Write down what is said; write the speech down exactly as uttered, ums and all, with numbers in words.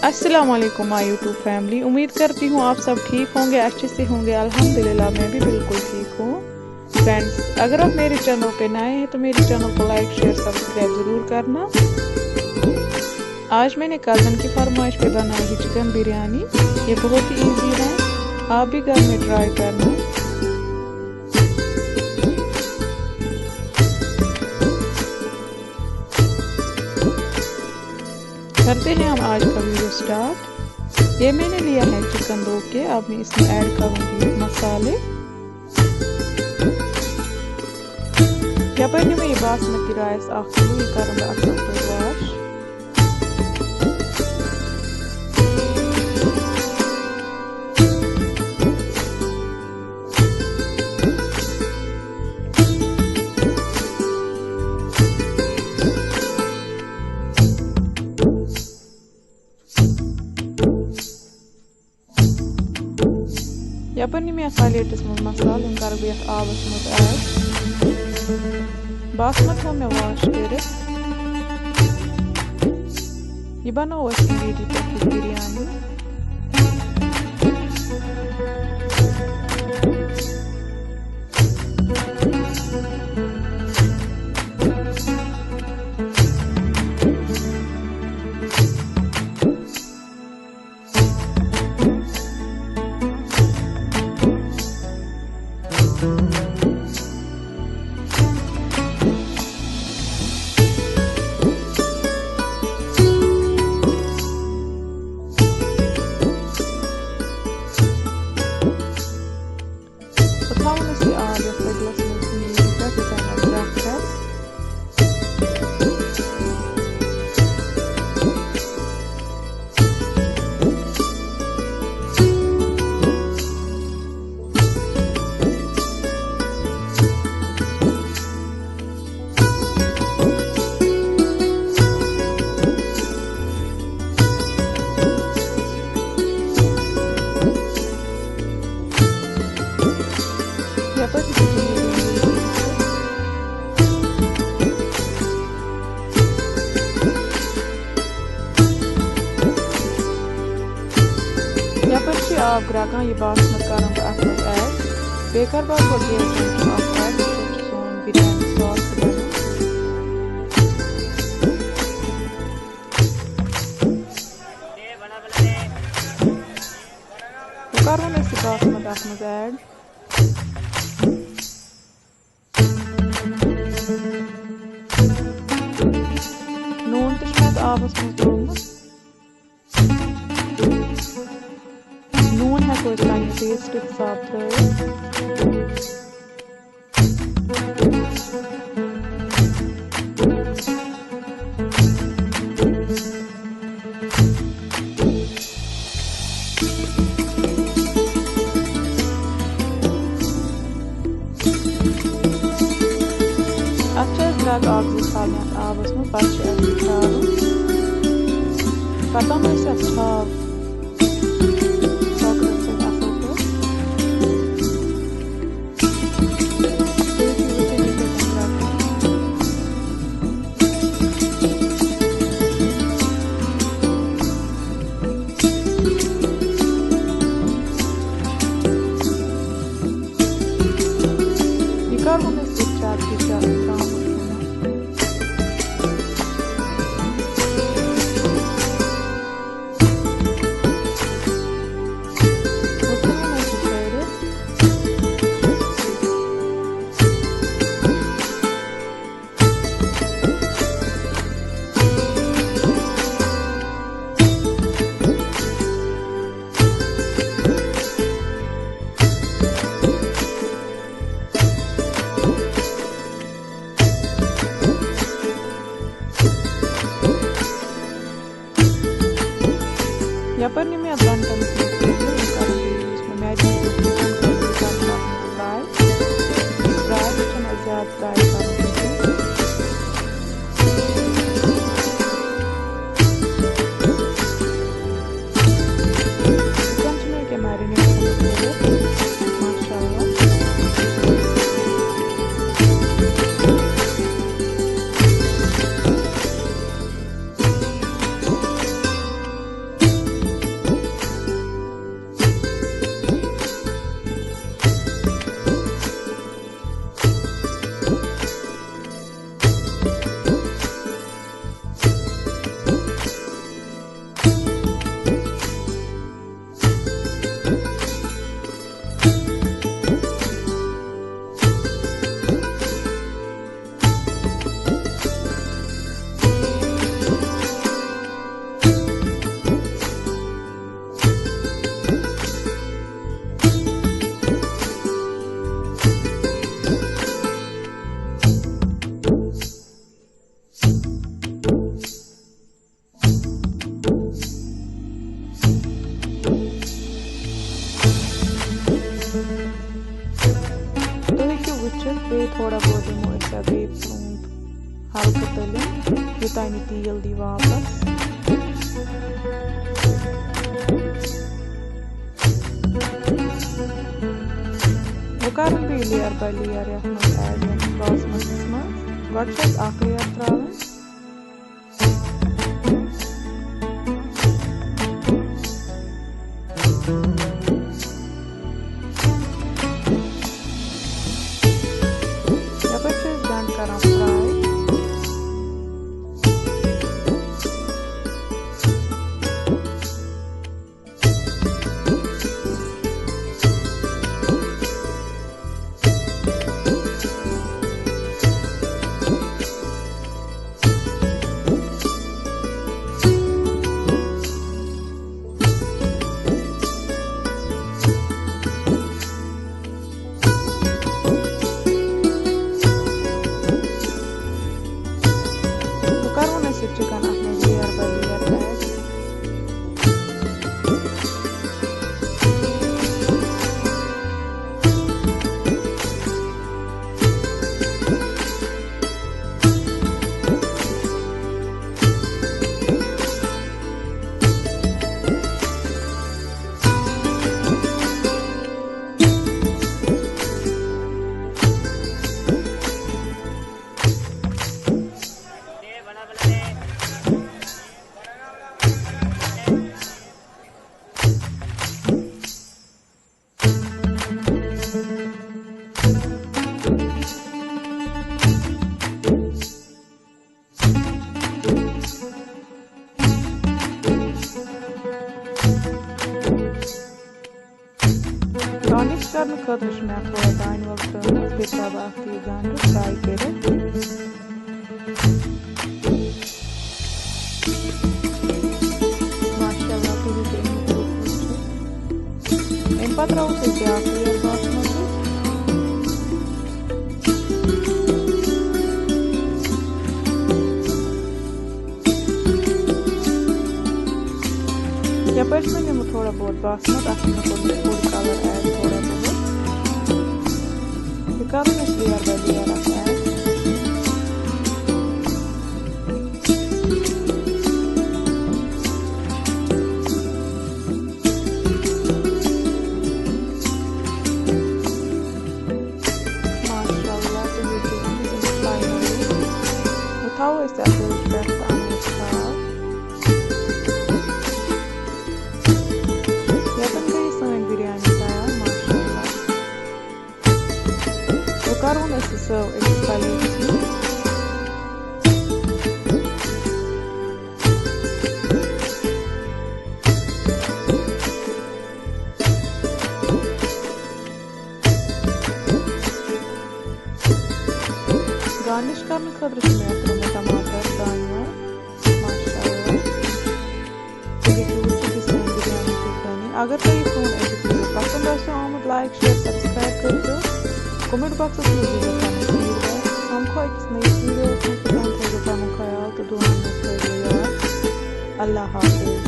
السلام علیکم مائی YouTube family, امید کرتی ہوں آپ سب ٹھیک ہوں گے، اچھے سے ہوں گے۔ الحمدللہ، میں بھی بالکل ٹھیک ہوں۔ فرینڈز، اگر آپ میرے چینل پہ نئے ہیں تو میرے چینل کو لائک، شیئر، سبسکرائب ضرور کرنا۔ آج میں نے کزن کی فرمائش پہ بنائی ہے چکن بریانی۔ یہ بہت ہی ایزی ہے، آپ بھی گھر میں ٹرائی کرنا۔ کرتے ہیں ہم آج کا ویڈیو سٹارٹ۔ یہ میں نے لیا ہے چکن دھو کے، اب میں اس میں ایڈ کروں گی مسالے۔ یپٲرۍ نِمہٕ مےٚ یہِ باسمتی رایس اکھ کِلوٗ، یہِ کرٕ بہٕ اصٕل پٲٹھۍ واش۔ یپٲرۍ نِمہٕ مےٚ یتھ پلیٹس منٛز مسالہٕ، یِم کرٕ بہٕ یتھ آبس منٛز ایڈ۔ باسمت تھوٚو مےٚ واش کٔرِتھ۔ یہِ بناوو أسۍ immediately پٮ۪ٹھٕ بریانی۔ تہٕ تھاوُن أسۍ یہِ آب یَتھ پٔتلَس منٛز نیٖرِتھ، یوٚتام اَتھ گرٛٮ۪کھ کھَس۔ یپٲرۍ تہِ چھِ ٹیٖن ویٖن وٕچھِتھ۔ یپٲرۍ چھِ آب گرٛٮ۪کان، یہِ باسمت کران بہٕ اَتھ منٛز ایڈ۔ بیٚیہِ کَرٕ بہٕ اَتھ گۄڈٕ بیٚیہِ چمچہٕ اَکھ ایڈ، یِتھ پٲٹھۍ چھُ سون بِریانی سافٹ بَنان۔ وۄنۍ کَرون أسۍ یہِ باسمت اَتھ منٛز ایڈ۔ نوٗن تہِ چھُ مےٚ اَتھ آبَس منٛز ترٛوومُت۔ نوٗن ہٮ۪کو أسۍ پنٛنہِ ٹیسٹ حِساب ترٛٲوِتھ۔ اَتھ چھِ اَسہِ گرٛٮ۪کھ اَکھ زٕ تھاونہِ اَتھ آبَس منٛز، پَتہٕ چھِ اَسہِ یہِ ترٛاوُن۔ پَتہٕ اَنو أسۍ اَتھ چھاو کۄکرَس سۭتۍ اَصٕل پٲٹھۍ۔ تُہۍ ہیٚکِو وٕچھِتھ، یِتھَے کٔنۍ گرٛٮ۪کھ۔ یہِ کَرُن أسۍ ییٚتہِ چاکری چاکری تام وٕچھُن۔ وٕچھُن أسۍ یہِ کٔرِتھ۔ یپٲرۍ نِمہٕ مےٚ اَتھ گنٛڈَن منٛز ترٛٲوِتھ، یہِ کَرُن بیٚیہِ یُس مےٚ میرِنیٹ کوٚرمُت چھُ، یہِ کَرُن اَتھ منٛز فراے۔ فراے تہِ چھُنہٕ اَسہِ زیادٕ فراے کَرُن کِہیٖنۍ۔ چِکَن چھُ مےٚ ییٚکیٛاہ میرِنیٹ کوٚرمُت کٔرِتھ۔ ماشاء اللہ۔ تیٖل دی واپس۔ وۄنۍ کرُن بیٚیہِ layer by layer یَتھ منٛز add یَتھ باسمتِس منٛز۔ گۄڈٕ چھِ اَسہِ اَکھ layer ترٛاوٕنۍ۔ یَپٲرۍ چھِ أسۍ گنٛڈٕ کران fry۔ وۄنۍ کَرو نہٕ أسۍ یہِ chicken اَتھ منٛز layer by layer add۔ گارنِش کرنہٕ خٲطرٕ چھِ مےٚ تھوڑا دانہِ وَل ترٲومٕژ، بیٚیہِ ترٛاوٕ بہٕ اَتھ یہِ گنٛڈٕ fry کٔرِتھ۔ ماشاءاللہ، تُہۍ ہیٚکِو اَمیُک لُطف وٕچھِتھ۔ اَمہِ پَتہٕ ترٛاوو أسۍ بیٛاکھ layer باسمتی۔ یَپٲرۍ چھُ مےٚ نیوٗمُت تھوڑا بہت باسمت، اَتھ منٛز کوٚر مےٚ food colour add تھوڑا بہت۔ یہِ کَرو أسۍ layer by layer اَتھ add۔ ماشاءاللہ، تُہۍ ہیٚکِو وٕچھِتھ finally۔ وۄنۍ تھاوو أسۍ اَتھ پٮ۪ٹھ اَنُن تھاو۔ یَتَتھ گٔے سٲنۍ بِریانی تیار، ماشاءاللہ۔ وۄنۍ کَرون أسۍ یہِ serve أکِس plate منٛز۔ گارنِش کرنہٕ خٲطرٕ چھِ مےٚ ترٛٲومٕتۍ ٹماٹر، دانہِ وَل۔ ماشاءاللہ۔ تُہۍ ہیٚکِو وٕچھِتھ یہِ سٲنۍ بِریانی کِژھ بَنہِ۔ اگر تۄہہِ یہِ سون أزیُک video پسنٛد آسیو آمُت، like، share، subscribe کٔرۍزیو۔ Comment boxس منٛز دیٖزیو پنٕنۍ feedback۔ سَمکھو أکِس نٔیِس videoس منٛز، توٚتام تھٲیزیو پنُن خیال تہٕ دُعاہَن منٛز تھٲیزیو یاد۔ اللہ حافظ۔